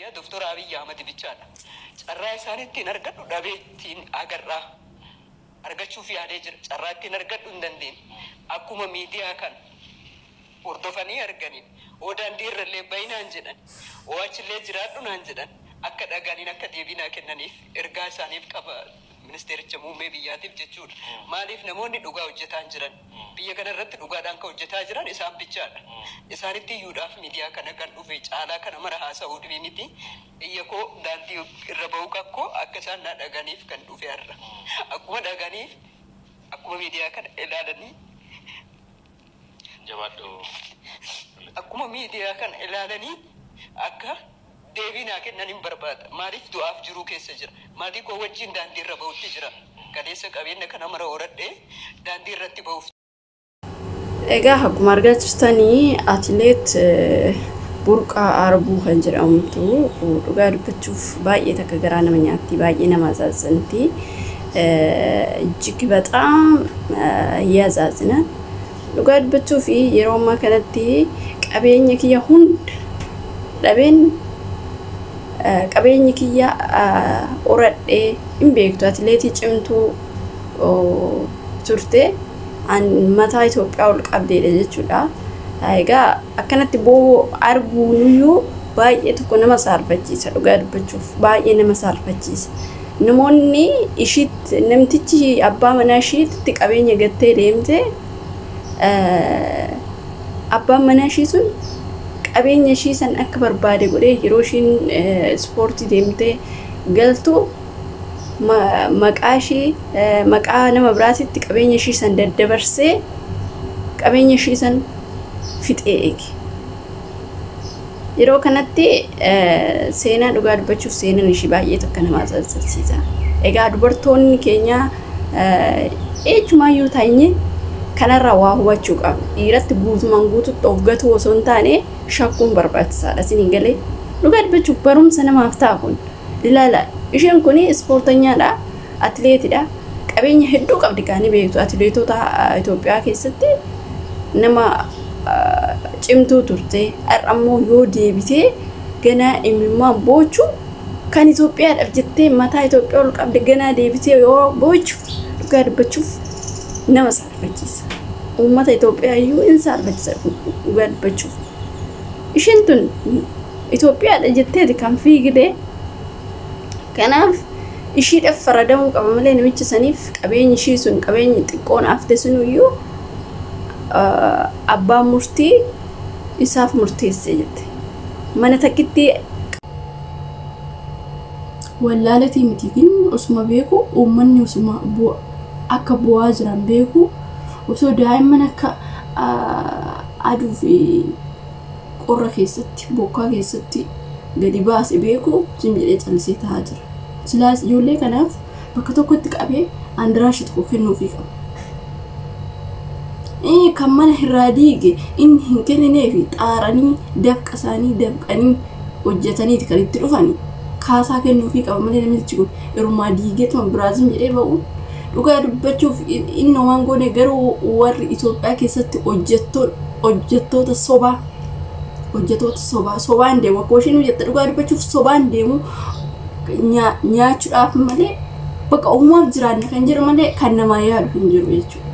Biyyaa Doktor Abiy Ahmad bichaadha. Carraa isaan ittiin argadhu dhabee ittiin agarraa argachuuf yaadee jira. Carraa ittiin argadhu hin dandeenye. Akkuma miidiyaa kana hordofanii arganiin oo daandii irrallee bayinaan jedhan oo achillee jiraadhu naan jedhan akka dhagaaniin akka deebii naa kennaniif ergaa isaaniif qaba ministeericha muummee biyyaatiif jechuudha. Maaliif namoonni dhugaa hojjetaa jiran biyya kana irratti dhugaadhaan kan hojjetaa jiran isaan bichaadha. Isaanitti iyyuudhaaf miidiyaa kana kan dhufe caalaa kana mara haasa'uu dhibii miti. Iyya koo daandii irra ba'uu kakkoo akka isaan naa dhaganiif kan dhufe har'a. Akkuma dhaganiif akkuma miidiyaa kana ilaalanii Jabaadhu. Akkuma miidiyaa kana ilaalanii akka deebii naa kennan hin barbaada. Maaliif du'aaf jiruu keessa jira. Maatii koo wajjin daandii irra ba'utti jira. Kaleessa qabeenya kana mara horadhee daandii irratti ba'uuf. Egaa akkuma argaa jirtanii atileet Burqaa Arbuu kan jedhamtu dhugaa dubbachuuf baay'ee takka garaa nama nyaatti, baay'ee nama azaazanti. እጅግ በጣም ያዛዝናል። Dhugaa dubbachuuf yeroo ammaa kanatti qabeenya kiyya hunda dhabeen qabeenya kiyya horadhee hin beektu atileetii cimtuu turte an mataa Itoophiyaa ol qabdeedha jechuudha. Egaa akkanatti boo'uu arguunuyyuu baay'ee tokko nama saalfachiisa dhugaa dubbachuuf baay'ee nama saalfachiisa. Namoonni ishiitti namtichi abbaa manaa ishiitti qabeenya gattee deemte abbaan manaa ishii sun qabeenya ishii san akka barbaade godhee yeroo ishiin ispoortii deemtee galtu maqaa ishii maqaa nama biraatitti qabeenya ishii san daddabarsee qabeenya ishii san fixee eege. Yeroo kanatti seenaa dhugaa dubbachuuf seenaan ishii baay'ee tokko nama ajaa'ibsiisa. Egaa dubartoonni keenya eenyumaayyuu teenye kanarraa waa hubachuu qabna. Dhiiratti guutumaan guututti of gatuu osoo hin taane shakkuun barbaachisaadha. Isin galee dhugaa dubbachuuf barumsa namaaf ta'a kun. Ilaala isheen kun ispoortanyaadha, atileetidha. Qabeenya hedduu qabdi kan beektu atileetota Itoophiyaa keessatti nama cimtuu turte. Har'a immoo yoo deebitee ganaa imimmaan boochu kan Itoophiyaadhaaf jettee mataa Itoophiyaa ol qabde ganaa deebitee yoo boochu dhugaa dubbachuuf nama saalfachiisa. Uummata Itoophiyaa iyyuu in saalfachiisa dhugaa dubbachuuf. Isheen tun Itoophiyaadha jetteeti kan fiigde. Kanaaf ishiidhaaf faradamuu qaba malee namicha saniif qabeenyi ishii sun qabeenyi xiqqoon hafte sun iyyuu abbaan murtii isaaf murteesse jette. Mana takkitti wallaalatii miti gin osuma beeku uummanni osuma akka bu'aa jiran beeku osoo daa'imman akka aduu fi qorra keessatti bokkaa keessatti gadi baase beeku jim jedhee callisee taa'aa jira. Silaas ijoollee kanaaf bakka tokkotti qabee andiraashi tokko kennuufii qaba. Kan mana irraa diige inni hin kennineefi xaaranii dafqa isaanii dafqanii hojjetaniiti kan itti dhufani. Kaasaa kennuufii qaba malee namichi kun irumaa diigeetuma biraazim jedhee ba'u. Dhugaa dubbachuuf inni waan goone garuu warri Itoophiyaa keessatti hojjettoota sobaa hojjettoota sobaa sobaan deemu akkuma isheen hojjette dhugaa dubbachuuf sobaan deemu nyaachuudhaaf malee bakka uumaaf jiraanne kan jedhu malee kan namaa yaadu hin jiru jechuudha.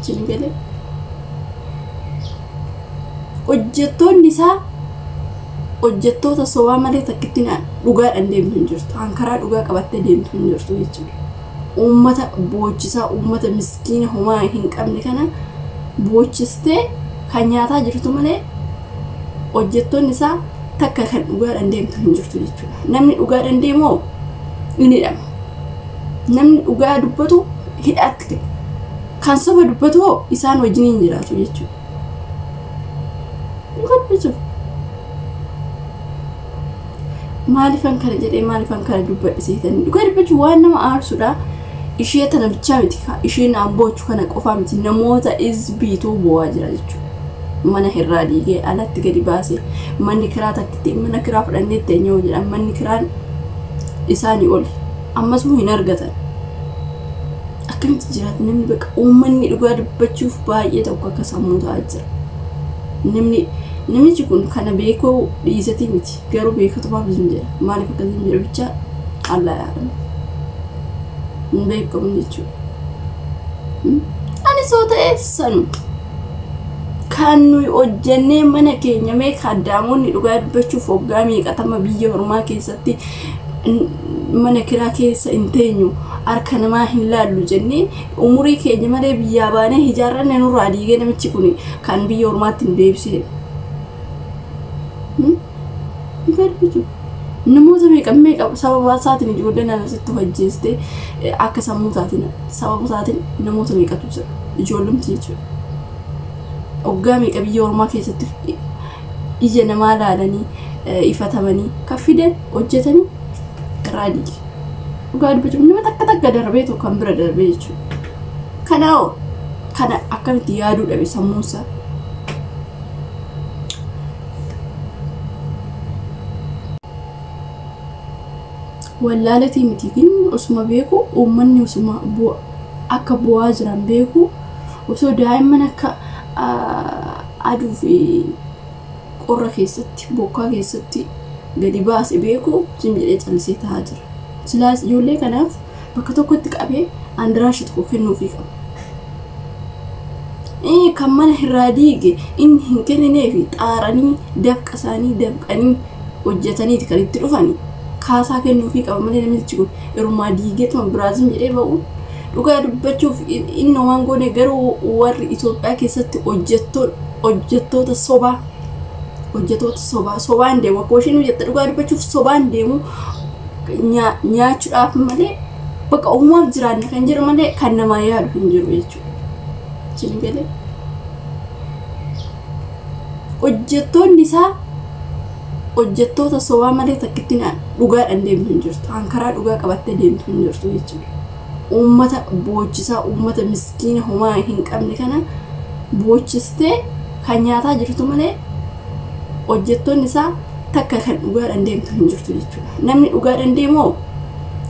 Isin galee hojjettoonni isaa hojjettoota sobaa malee takkitti dhugaadhaan deemtu hin jirtu. Kan karaa dhugaa qabattee deemtu hin jirtu jechuudha. Uummata boochisaa uummata miskiina homaa hin qabne kana boochistee kan nyaataa jirtu malee hojjettoonni isaa takka kan dhugaadhaan deemtu hin jirtu jechuudha. Namni dhugaadhaan deemu ni hidhama. Namni dhugaa dubbatu hidhaatti kan soba dubbatu isaan wajjin hin jiraatu jechuudha. Dhugaa dubbachuuf maaliifan kana jedhee maaliifan kana dubbadhe seetanii dhugaa dubbachuuf waan nama aarsudha. Ishee tana bichaa miti isheen aan boochu kana qofaa miti namoota izbiituu bo'aa jira jechuudha. Mana irraa diigee alatti gadi baasee manni kiraa takkitti mana kiraa fudhannee teenyee jedhan manni kiraan isaanii oli ammasuu hin argatan. Akkamitti jiraata namni bakka uummanni dhugaa dubbachuuf baay'ee tokko akka sammuu ta'aa jira. Namni Namichi kun kana beekuu dhiisatii miti garuu beekatumaaf hin jedha. Maaliif akkas hin jedhu bicha Allah yaadama. Hin beekamu jechuudha. Ani soo ta'e sanu kan nuyi hojjennee mana keenya mee kaddaamoonni dhugaa dubbachuuf hoggaa meeqatama biyya ormaa keessatti mana kiraa keessa hin teenyu harka namaa hin laallu jennee umurii keenya malee biyyaa baanee ijaarranne nurraa diigee namichi kun kan biyya ormaatti hin deebisedha. Namoota meeqa meeqa sababa isaatiin ijoolleen asitti hojjeeste akka sammuu isaatiin sababa isaatiin namoota meeqatu jira ijoollumti jechuudha. Hoggaa meeqa biyya ormaa keessatti ija namaa laalanii ifatamanii kan fidan hojjetanii irraa diige. Dhugaa dubbachuuf nama takka takka darbeetu kan bira darbee jechuudha. Kanaaf kana akkamitti yaaduu dhabe sammuunsaa. Wallaalatii miti gin osuma beeku uummanni osuma akka bu'aa jiran beeku osoo daa'imman akka aduu fi qorra keessatti bokkaa keessatti gadi baase beeku sin jedhee callisee taa'aa jira. Silaas ijoollee kanaaf bakka tokkotti qabee andiraashi tokko kennuufii qaba. Kan mana irraa diige inni hin kennineefi xaaranii dafqa isaanii dafqanii hojjetaniiti kan itti dhufani. Kaasaa kennuufii qaba malee namichi kun irumaa diigeetuma biraazim jedhee ba'u dhugaa dubbachuuf inni waan goone garuu warri Itoophiyaa keessatti hojjettoota sobaa hojjettoota sobaa sobaan deemu akkuma isheen hojjette dhugaa dubbachuuf sobaan deemu nyaachuudhaaf malee bakka uumaaf jiraanne kan jedhu malee kan namaa yaadu hin jiru jechuudha. Isin galee hojjettoonni isaa hojjettoota sobaa malee takkitti dhugaadhaan deemtu hin jirtu. Hankaraa dhugaa qabattee deemtu hin jirtu jechuudha. Uummata boochisaa, uummata miskiina homaa hin qabne kana boochistee kan nyaataa jirtu malee hojjettoonni isaa takka kan dhugaadhaan deemtu hin jirtu jechuudha. Namni dhugaadhaan deemoo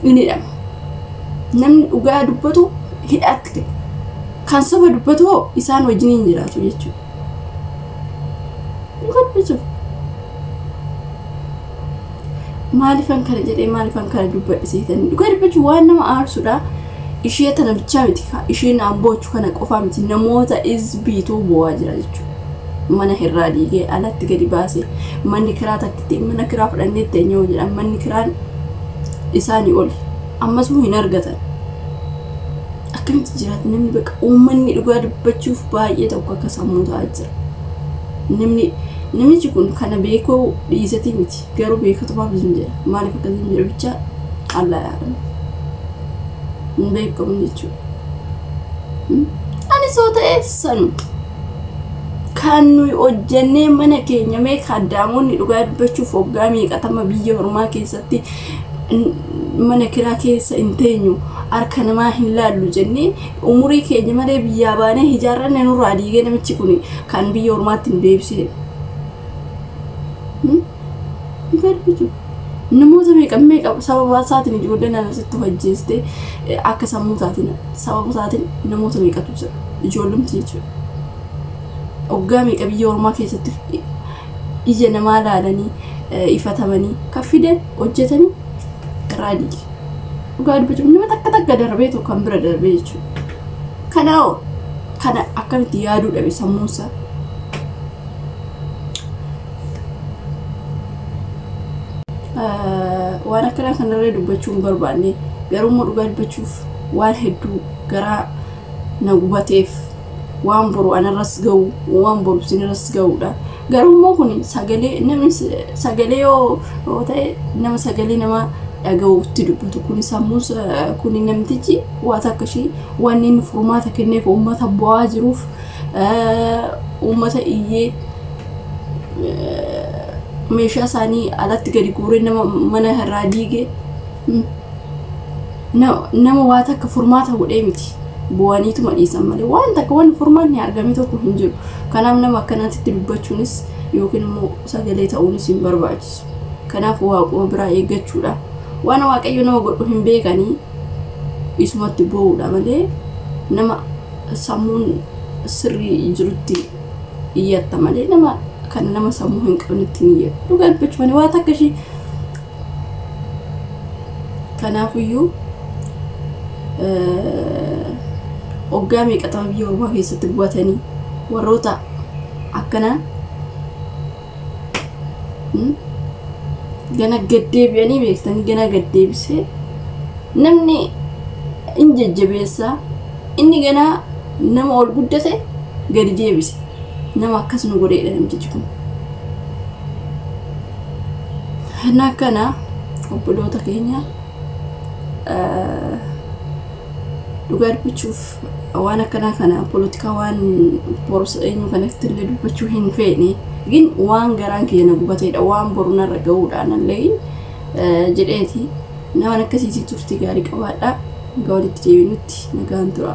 ni hidhama. Namni dhugaa dubbatu hidhaatti kan soba dubbatu isaan wajjin hin jiraatu jechuudha. Dhugaa Maaliifan kana jedhee maaliifan kana dubbadhe seetanii dhugaa dubbachuu waan nama aarsudha. Ishee tana bichaa miti isheen amboochu kana qofaa miti namoota izbiituu bu'aa jira jechuudha. Mana irraa diigee alatti gadi baasee manni kiraa takkitti mana kiraa fudhannee teenyee jedhan manni kiraan isaanii oli ammasuu hin argatan. Akkamitti jiraata namni bakka uummanni dhugaa dubbachuuf baay'ee tokko akka sammuu ta'aa jira. Namichi kun kana beekuu dhiisatii miti garuu beekatumaaf hin jedha. Maaliif akkas hin jedhu bicha Allah yaadama. Hin beekamu jechuudha. Ani soo ta'e sanu kan nuyi hojjennee mana keenya mee kaddaamoonni dhugaa dubbachuuf hoggaa meeqatama biyya ormaa keessatti mana kiraa keessa hin teenyu harka namaa hin laallu jennee umurii keenya malee biyyaa baanee ijaarranne nurraa diigee namichi kun kan biyya ormaatti hin deebisedha. Namoota meeqa meeqa sababa isaatiin ijoolleen asitti hojjeste akka sammuu isaatiin sababa isaatiin namoota meeqatu jira ijoollumti jechuudha. Hoggaa meeqa biyya ormaa keessatti ija namaa laalanii ifatamanii kan fidan hojjetanii irraa diige. Dhugaa dubbachuuf nama takka takka darbeetu kan bira darbee jechuudha. Kanaaf kana akkamitti yaaduu dhabe sammuunsaa. Waan akkanaa kanarree dubbachuu hin barbaanne garuu immoo dhugaa dubbachuuf waan hedduu garaa na gubateef waan boru anarras ga'u waan boru isinirras ga'uudha. Garuu immoo kun sagalee namni sagalee yoo ta'e nama sagalee nama dhaga'uutti dubbatu kun sammuun kun namtichi waa takka ishii waan inni furmaata kenneef uummata bu'aa jiruuf uummata iyyee meeshaa isaanii alatti gadi guuree nama mana irraa diige nama waa takka furmaata godhee miti bu'aniituma dhiisan malee waan takka waan furmaanni argame tokko hin jiru. Kanaaf nama akkanaatti dubbachuunis yookiin immoo sagalee ta'uunis hin barbaachisu. Kanaaf waaquma biraa eeggachuudha. Waan waaqayyo nama godhu hin beekanii isumatti bo'uudha malee nama sammuun sirrii jirutti iyyatta malee nama Kan nama sammuu hin qabnetti ni jedhu. Dhugaa dubbachuuf waan takka ishee. Kanaafiyyuu hoggaa meeqatama biyya ormaa keessatti gubatanii warroota akkanaa gana gaddeebi'anii beektanii gana gaddeebisee namni in jajjabeessaa, inni ganaa nama ol guddate gadi deebise, nama akkas nu godheedha namtichi kun. Kana akkana obboloota keenya, dhugaa dubbachuuf waan akkanaa kana polotikaa waan borusa eenyu kanatti illee dubbachuu hin feene, gin waan garaan keenya gubateedha, waan boru narra ga'uudhaan illee jedheeti. Nama akkasiitii turtii gaarii qabaadha. Nagaa walitti deebinutti nagaan tura.